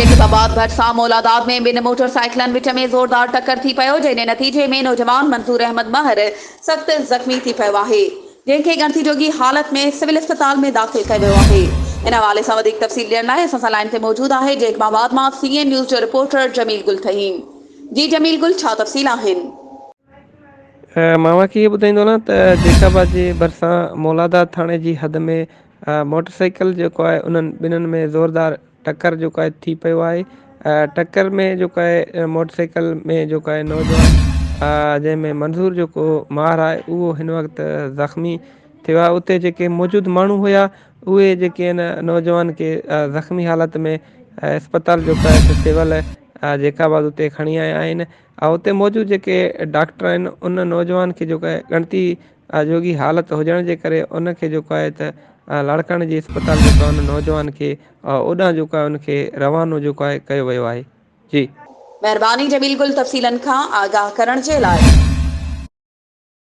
Jacob آباد ڀرسان مولاداد ۾ ٻن موٽر سائيڪلن وچ ۾ زوردار ٽڪر ٿي پيو جنهن جي نتيجي ۾ نوجوان منظور احمد مهر سخت زخمي ٿي پيو آهي جنهن کي ڳڻتي جوڳي حالت ۾ سول اسپتال ۾ داخل ڪيو ويو آهي ان حوالي سان وڌيڪ تفصيل ڏيڻ لاء اسان سان لائين تي موجود آهي جيڪب آباد مان سي اين نيوز جو رپورٽر جميل گل ٿهيم جي جميل گل ڇا تفصيل آهن. مان اوهان کي اهو ٻڌائيندو هلان ته جيڪب آباد جي ڀرسان مولاداد ٿاڻي جي حد ۾ موٽر سائيڪل جيڪو آهي انهن ٻنهن ۾ زوردار ٽڪر جيڪو آهي ٿي پيو آهي ٽڪر ۾ جيڪو آهي موٽر سائيڪل ۾ جيڪو آهي نوجوان جنهن ۾ منظور جيڪو ماهر آهي اهو هن وقت زخمي ٿيو آهي اتي جيڪي موجود ماڻهو هيا اهي جيڪي آهن نوجوان کي زخمي حالت ۾ اسپتال جيڪو آهي سول جيڪب آباد اتي کڻي آيا آهن ۽ اتي موجود جيڪي ڊاڪٽر آهن ان نوجوان کي جيڪو آهي ڳڻتي جوڳي حالت هجڻ جي ڪري ان کي جيڪو آهي ته لاڙڪاڻي جي اسپتال جيڪو آهي ان نوجوان کي اوڏانهن جيڪو آهي ان کي روانو جيڪو آهي ڪيو ويو آهي جي. مهرباني جميل گل تفصيلن کان آگاهه ڪرڻ جي لاء.